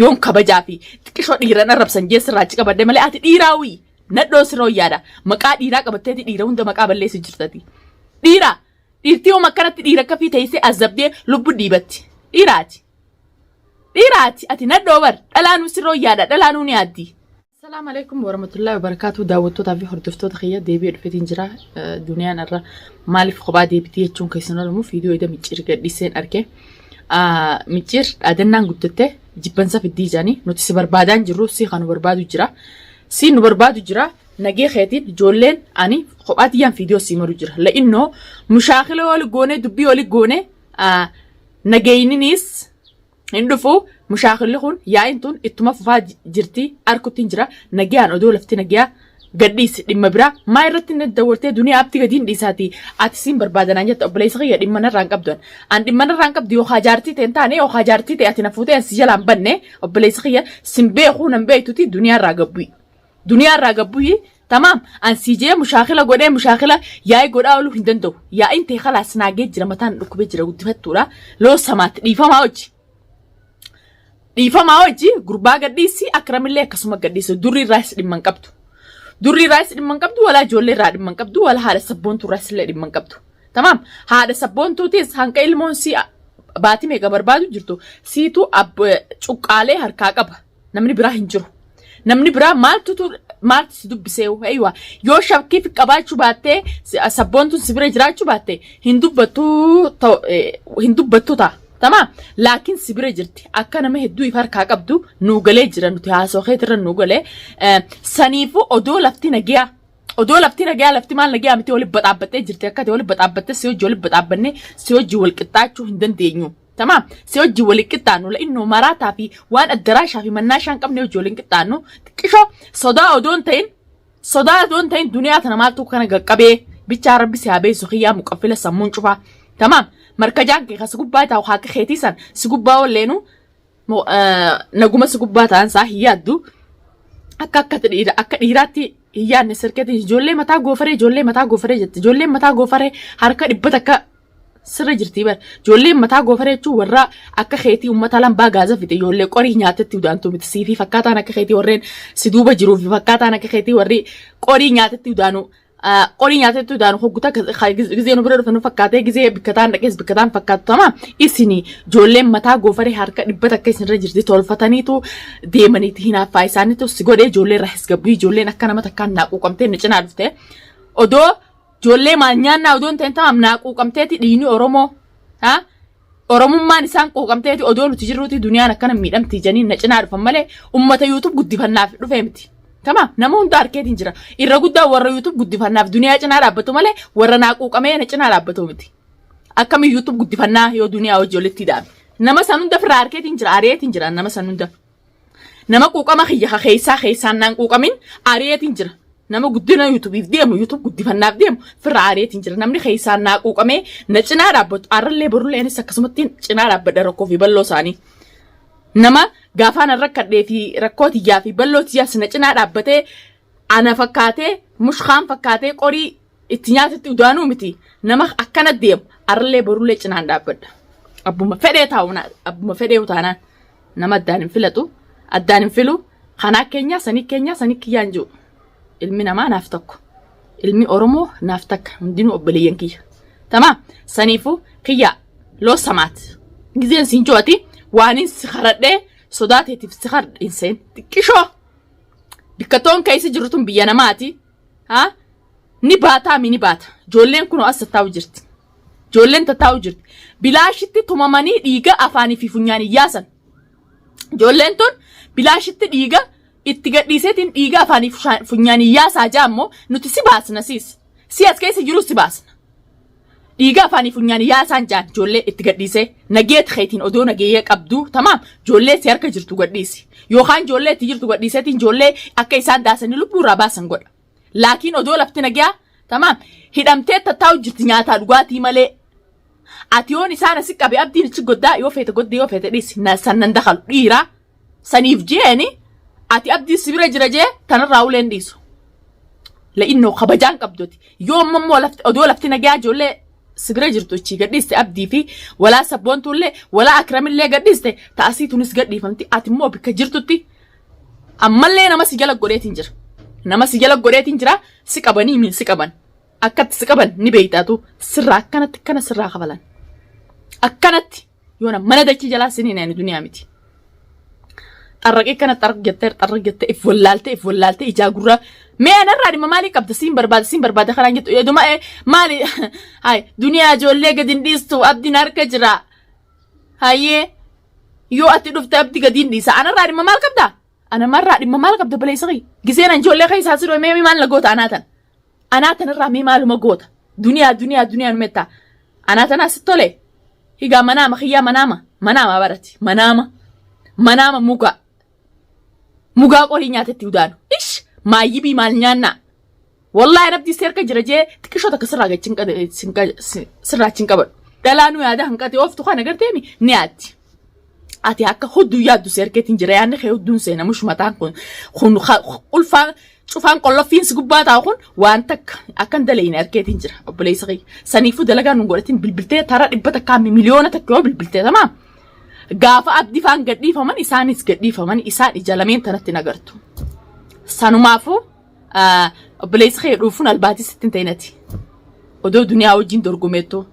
Yoon kabajaa fi xiqqishoo dhiiran arrabsan jee sirraa achi qabadhe malee ati dhiiraawii nadhoo sirra wayyaadha. Maqaa dhiiraa qabatteeti dhiira hunda maqaa balleessu jirtati. Dhiira dhiirtii yoom akkanatti dhiira akka fi teessee azabdee lubbu dhiibatti. Dhiiraati. Dhiiraati ati nadhoo bar dhalaanuu sirra wayyaadha dhalaanuu ni yaaddi. Assalaamu alaikum warahmatullahi wabarakatuh daawwattootaa fi hordoftoota kiyya deebi'ee dhufeetiin jira. Duniyaan irra maaliif kophaa deebitii jechuun keessan olamu viidiyoo ida micciir gadhiiseen arge. Micciir dhaadannaan guddatte jibbansa fiddii jedhanii nuti si barbaadaan jirru si kan nu barbaadu jira. Si nu barbaadu jira nagee keetiin ijoolleen ani kophaa tiyyaan viidiyoo sii maru jira. La'innoo mushaakila oli goonee dubbii oli goonee nageeyninis hin dhufu mushaakilli kun yaa'iin tun ittuma fufaa jirti arkuttiin jira nagayaan odoo lafti nagayaa gadhiisi dhimma biraa maa irratti na dawwartee duniyaa abdi gadi hin dhiisaati ati siin barbaadanaan jette obboleessa kiyya dhimma narraa hin qabdu an dhimma narraa hin qabdu yookaa jaartii ta'e hin taane yookaa jaartii ta'e ati na fuutee an si jalaan banne obboleessa kiyya sin beekuu nan beektuti duniyaa irraa gabbu'i. Duniyaa irraa gabbu'i tamaam an sii jee mushaakila godhee mushaakila yaa'ii godhaa ooluu hin danda'u yaa'iin ta'e kalaas naagee jira mataan dhukkubee jira guddifattuudha loo samaatti dhiifamaa hojii. Dhiifamaa hojii gurbaa gadhiisi akramillee akkasuma gadhiisi durri irraas dhimma hin qabdu. Durri irraas dhimma hin qabdu walaa ijoollee irraa dhimma hin qabdu walaa haadha sabboontuu irraas illee dhimma hin qabdu. Tamaam haadha sabboontuutis hanqa ilmoon sii baatii meeqa barbaadu jirtu siitu cuqqaalee harkaa qaba. Namni biraa hin jiru. Namni biraa maaltutu maaltu si dubbisee eeywa yoo shakkii fi qabaachuu baattee sabboontuun si bira jiraachuu baatte hin dubbattu hin dubbattu ta'a. Tamaa laakiin si bira jirti akka nama hedduu if harkaa qabdu nuu galee jira nuti haasoo keetirra nuu galee saniifuu odoo lafti nagiyaa odoo lafti nagaa lafti maal nagaa miti walitti baxaabbattee jirti akka ta'e walitti baxaabbattee si hojii walitti baxaabbannee si hojii wal qixxaachuu hin dandeenyu. Tamaam si hojii wal qixxaannu la innoo maraataa fi waan addaraashaa fi mannaashaa hin qabne hojii wal qixxaannu xiqqishoo sodaa odoo hin ta'in sodaa odoo hin ta'in duniyaa tana maaltu kana qaqqabee bichaa rabbi si haa beessu kiyyaa muqaffila sammuun cufaa. Tamaam markajaan kee ka si gubbaa taa'u haa akka keetii san si gubbaa olleenu naguma si gubbaa ta'an isaa hin yaaddu. Akka akka dhiira akka dhiiraatti hin yaadne sirkeetiin ijoollee mataa goofaree ijoollee mataa goofaree jetti ijoolleen mataa goofaree harka 100 sirra jirtii bar ijoolleen mataa goofaree jechuun warra akka keetii uummata lambaa gaaza fixe ijoollee qorii nyaatetti udaantu miti siifii fakkaataan akka keetii warreen si duuba jiruu fi fakkaataan akka keetii warri qorii nyaatetti udaanu qorii nyaatetti udaanu hogguta gizee nu bira dhufe nu fakkaatee gizee bikkataan dhaqees bikkataan fakkaatu tama isini ijoolleen mataa goofaree harka 100 isinirra jirti tolfataniitu deemaniiti hinaaffaa isaaniitu si godhee ijoollee irraa hisgabbii ijoolleen akka nama takkaan naa quuqamtee nu cinaa dhufte odoo ijoollee maal nyaannaa odoo hin ta'in tamaam naa quuqamteeti dhiigni Oromoo ha Oromummaan isaan quuqamteeti odoo nuti jirruuti duniyaan akkana miidhamti janii na cinaa dhufan malee ummata YouTube guddifannaaf dhufee miti. Tamaam nama hunda harkeetiin jira. Irra guddaa warra YouTube guddifannaaf duniyaa cinaa dhaabbatu malee warra naa quuqamee na cinaa dhaabbatu miti. Akkami YouTube guddifannaa yoo duniyaa hojii walitti hidhaame. Nama san hunda firraa harkeetiin jira ari'eetiin jira nama san hunda. Nama quuqama kiyya ka keessaa keessaan naan quuqamin ari'eetiin jira. Nama guddina yuutuubiif deemu yuutuub guddifannaaf deemu firra ari'eetiin jira. Namni keessaan naa quuqamee na cinaa dhaabbatu arrallee borullee anis akkasumatti cinaa dhaabbadha rakkoo fi bal'oo isaanii. Nama gaafaan an rakkadhee fi rakkoo tiyyaa fi bal'oo tiyyaas na cinaa dhaabbatee ana fakkaatee mushkaan fakkaatee qorii itti nyaatetti udaanuu miti nama akkana deemu arrallee borullee cinaan dhaabbadha. Abbuma fedhee taa'u abbuma fedhee utaanaan. Nama addaan hin filatu, addaan hin filu, kanaa keenyaa, sanii keenyaa, sanii kiyyaan jiru. Ilmi namaa naaf tokko. Ilmi Oromoo naaf takka. Hundinuu obboleeyyan kiyya. Tamaam. Saniifuu kiyya loo samaat. Gizeen siin jo'ati waanin si karadhee sodaa teetiif si kardhe hin seen. Xiqqishoo. Bikkatoon keessa jirru tun biyya namaati. Ha? Ni baataa mi ni baata. Ijoolleen kunoo as tattaa'u jirti. Ijoolleen tattaa'u jirti. Bilaashitti tumamanii dhiiga afaanii fi funyaanii yaasan. Ijoolleen tun bilaashitti dhiiga itti gadhiiseetiin dhiiga afaanii fi funyaanii yaasaa jaa immoo nuti si baasna siis. Si as keessa jiru si baasna. Dhiiga afaanii funyaanii yaasaan jaan ijoollee itti gadhiisee nageet keetiin odoo nageeyya qabdu tamaam ijoollee si harka jirtu gadhiisi. Yookaan ijoollee itti jirtu gadhiiseetiin ijoollee akka isaan daasanii lubbuu irraa baasan godha. Laakiin odoo lafti nagaa tamaam hidhamtee tattaa'u jirti nyaataa dhugaatii malee. Ati yoon isaan asi qabe abdiin achi goddaa yoo feete goddi yoo feete dhiisi na san nan dakalu dhiiraa saniif jeeni ati abdiin si bira jira jee tanarraa uleen dhiisu. La'innoo kabajaan qabdoti yoo amma immoo lafti odoo lafti nagaa ijoollee si bira jirtu achii gadhiiste abdii fi walaa sabboontuullee walaa akramillee gadhiiste ta'asii tunis gadhiifamti ati immoo bikka jirtutti ammallee nama si jala godheetiin jira. Nama si jala godheetiin jira si qabanii min si qaban. Akkatti si qaban ni beeytaatu sirraa akkanatti kana sirraa kafalan. Akkanatti yoona mana dachii jalaa siniin ani duniyaa miti. Xarraqee kana xarraq jettee xarraq jettee if wallaaltee if wallaaltee ijaa gurraa mee anarraa dhimma maalii qabda siin barbaada siin barbaada kanaan jettu eduma maali hay duniyaa ijoollee gadi hin dhiistu abdiin harka jira hayyee yoo ati dhufte abdi gadi hin dhiisa anarraa dhimma maal qabda anamarraa dhimma maal qabda baleessa kiyya giseen an ijoollee keessaa si mee maal na goota anaa tan anaa tanarraa mee maaluma goota duniyaa duniyaa duniyaa numettaa anaa tanaa si tole Higaa manaama kiyyaa manaama manaama barati manaama manaama mugaa mugaa qorii nyaatetti udaanu ish maayyibii maal nyaannaa wallaahi rabbii si harka jira jee xiqqishoo takka sirraa gachin sirraa achin qabadhu dhalaa nu yaada hanqate ooftu kana garteemi ni yaaddi. Ati akka hudduu yaaddu si harkeetiin jira yaadni kee hudduun seena mush mataan kun kun ulfaan Cufaan qolloffiin si gubbaa taa'u kun waan takka akkan dalayne arkeetiin jira obboleessa kiyya. Saniifuu dalagaa nun godhatin bilbiltee tara 100 1,000,000 yoo bilbiltee tamaa gaafa abdi faan gadhiifaman isaanis gadhiifaman isaan ija lameen tanatti nagartu. Sanumaafuu obboleessi kiyya dhuufuun albaatii sitti hin ta'inati. Odoo duniyaa wajjin dorgomeettu.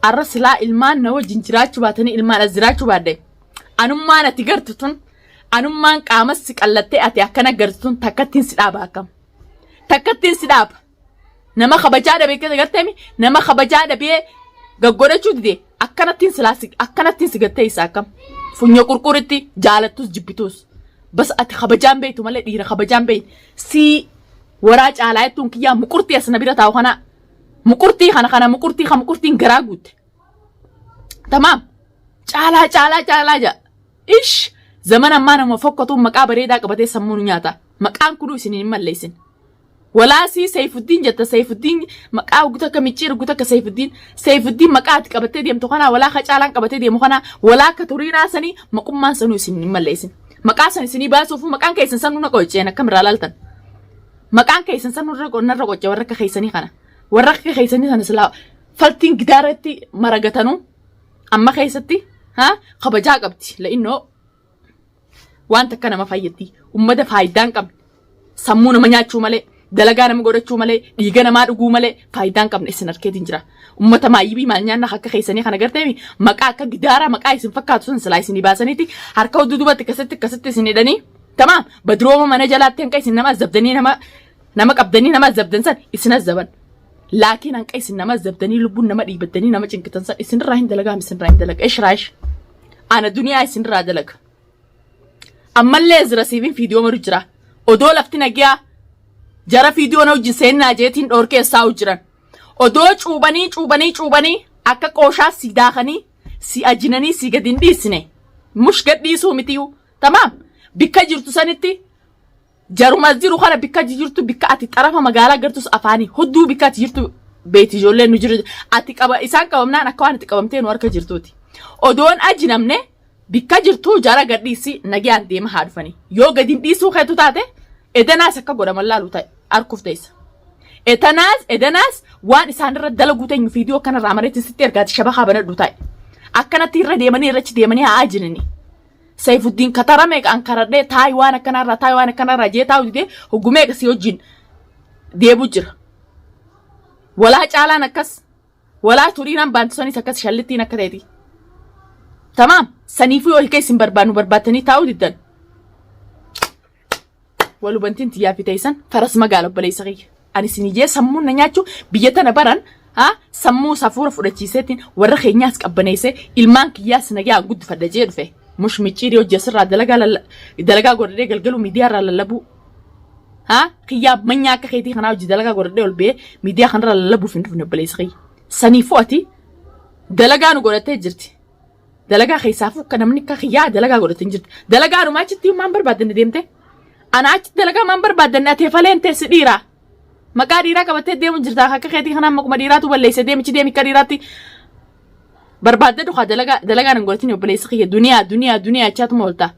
Arra silaa ilmaan na wajjin jiraachuu baatanii ilmaan as jiraachuu baadhe. Anummaan ati gartu tun Anummaan qaamas si qallattee ati akkana gartu tun takkattiin si dhaaba akkam. Takkattiin si dhaaba. Nama kabajaa dhabee keessa garteemi nama kabajaa dhabee gaggodhachuu dide akkanattiin silaa si akkanattiin si gattee isa akkam. Funyoo qurquritti jaalattus jibbitus. Bas ati kabajaan beektu malee dhiira kabajaan beektu. Si waraa caalaa jettuun kiyyaa muqurtii as na bira taa'u kana muqurtii kana kana muqurtii kan muqurtiin garaa guutte. Tamaam. Caalaa caalaa caalaa ja'a. Ish! Zaman ammaa nama fokkatuun maqaa bareedaa qabatee sammuu nu nyaata. Maqaan kunuu isin hin malleessin. Walaasii Seeyfuddiin jetta Seeyfuddiin maqaa guutuu akka micciir guutuu akka Seeyfuddiin Seeyfuddiin maqaa ati qabattee deemtu kanaa walaa ka caalaan qabatee deemu kanaa walaa akka turiinaa sanii maqummaan sanuu isin hin malleessin. Maqaa san isinii baasuuf maqaan keessan sanuu na qocceen akkam irraa laaltan. Maqaan keessan sanuu narra qocce warra akka keessanii kana. Warra akka keessanii sana silaa faltiin gidaaratti maragatanuu amma keessatti ha kabajaa qabdi la'innoo waan takka nama fayyaddi ummata faayidaa hin qabne sammuu nama nyaachuu malee dalagaa nama godhachuu malee dhiiga namaa dhuguu malee faayidaa hin qabne isin harkeetiin jira ummata maayyibii maal nyaanna akka keessanii kana garteemi maqaa akka gidaaraa maqaa isin fakkaatu sun silaa isinii baasaniiti harka hudduu duubatti akkasitti akkasitti isin hidhanii tamaam badrooma mana jalaatti hanqa isin nama azabdanii nama nama qabdanii nama azabdan san isin azaban Laakiin hanqa isin nama zabdanii lubbuun nama dhiibattanii nama cinqitan san isinirraa hin dalagaam isinirraa hin dalaga. Ish raash. Ana duniyaa isinirraa dalaga. Ammallee zira siifin fiidiyoo maru jira. Odoo lafti nagiyaa jara fiidiyoo na wajjin seennaa jeetiin dhoorkee saa'u jiran. Odoo cuubanii cuubanii cuubanii akka qooshaa si daakanii si ajinanii si gadi hin dhiisne. Mush gad dhiisuu mitiyuu. Tamaam. Bikka jirtu sanitti Jaruma as jiru kana bikka ati jirtu bikka ati xarafa magaalaa gartus afaanii hudduu bikka ati jirtu beeti ijoolleen nu jiru ati qaba isaan qabamnaan akka waan ati qabamtee nu harka jirtuuti. Odoon ajinamne bikka jirtu jara gadhiisi nagayaan deema haa dhufanii. Yoo gadi hin dhiisuu keetu taate edanaas akka godhaman laalu ta'e arkuuf teessa. Etanaas edanaas waan isaan irra dalaguu teenyu fiidiyoo kanarraa mareetti sitti ergaati shabakaa banadhu ta'e. Akkanatti irra deemanii irrachi deemanii haa ajinani. Sayfuddiin katara meeqa an karadhee taayi waan akkanaarraa taayi waan akkanaarraa jee taa'u didee hoggu meeqa si wajjin deebu jira. Walaa caalaan akkas walaa turiinaan baantu sanis akkas shallittiin akka ta'eeti. Tamaam saniifuu yoo hiika isin barbaannu barbaattanii taa'uu diddan. Wal hubantiin tiyyaa fi teessan faras magaala obboleessa kiyya. Ani isin ijee sammuun na nyaachuu biyya tana baran ha sammuu safuura fudhachiiseetiin warra keenyaas qabbaneessee ilmaan kiyyaas nagaan guddifadha jee dhufe. Mush micciirii hojii asirraa dalagaa dalagaa godhadhee galgaluu miidiyaa irraa lallabuu. Ha kiyyaa manyaa akka keetii kanaa hojii dalagaa godhadhee ol ba'ee miidiyaa kanarraa lallabuuf hin dhufne obboleessa kiyya. Saniifuu ati dalagaa nu godhattee jirti. Dalagaa keessaafuu akka namni akka kiyyaa dalagaa godhate hin jirtu. Dalagaanuma achitti maan barbaaddanne deemte? Ana achitti dalagaa maan barbaaddanne ati faleen teessi dhiiraa. Maqaa dhiiraa qabattee deemu jirta akka keetii kanaan maquma dhiiraatu balleesse deemichi deemi akka dhiiraatti barbaadde dhukaa dalagaa dalagaan hin godhatin obboleessi kiyya duniyaa duniyaa duniyaa achaatuma oolta.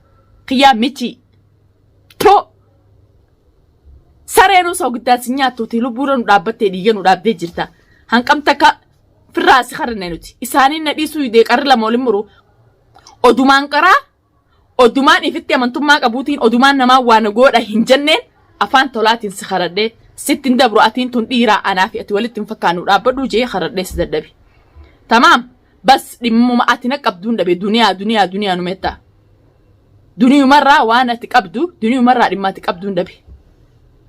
Kiyyaa michi. Too. Sareen osoo guddaan si nyaattuuti lubbuurra nu dhaabbattee dhiiga nu dhaabdee jirta. Hanqamta akka. Firraa si karanne nuti. Isaaniin na dhiisuu didee qarri lama waliin muru. Odumaan qaraa odumaan ifitti amantummaa qabuutiin odumaan namaa waan goodha hin jenneen afaan tolaatiin si karadhee sitti hin dabru atiin tun dhiiraa anaa fi ati walitti hin fakkaannu dhaabbadhuu jee karadhee si dadhabe. Tamaam bas dhimmuma ati na qabduun dhabe duniyaa duniyaa duniyaa numettaa. Duniyumarraa waan ati qabdu duniyumarraa dhimma ati qabduun dhabe.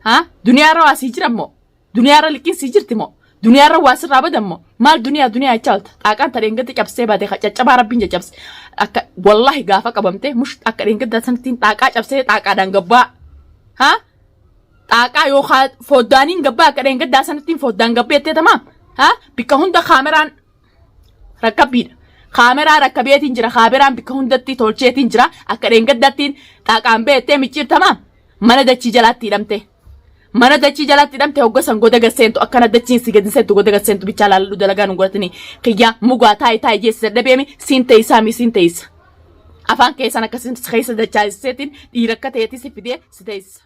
Haa duniyaarra waa sii jira moo? Duniyaarra liqiin sii jirti moo? Duniyaarra waa sirraa badan moo? Maal duniyaa duniyaa jechaa oolta? Xaaqaan ta dheengadda cabsee baate ka caccabaa rabbiin caccabse. Akka wallahi gaafa qabamte mush akka dheengadda sanattiin xaaqaa cabsee xaaqaadhaan gabbaa. Haa? Xaaqaa yookaan foddaaniin gabbaa akka dheengaddaa sanattiin foddaan gabbee jettee tamaam. Haa? Bikka hunda kaameraan rakkabbiidha. Kaameraa rakkabeetiin jira kaameraan bikka hundatti tolcheetiin jira akka dheengaddattiin xaaqaan beettee micciirtamaa mana dachii jalaatti hidhamte. Mana dachii jalaatti hidhamte hogga san goda gad seentu akkana dachiin si gadi seentu goda gad seentu bichaa laaladhu dalagaa nu godhatanii kiyyaa mugaa taa'i taa'i jeessa dadhabeemi siin teessaa mi siin teessa. Afaan keessan akkasiin keessa dachaasiseetiin dhiira akka ta'eetii si fidee si teessisa.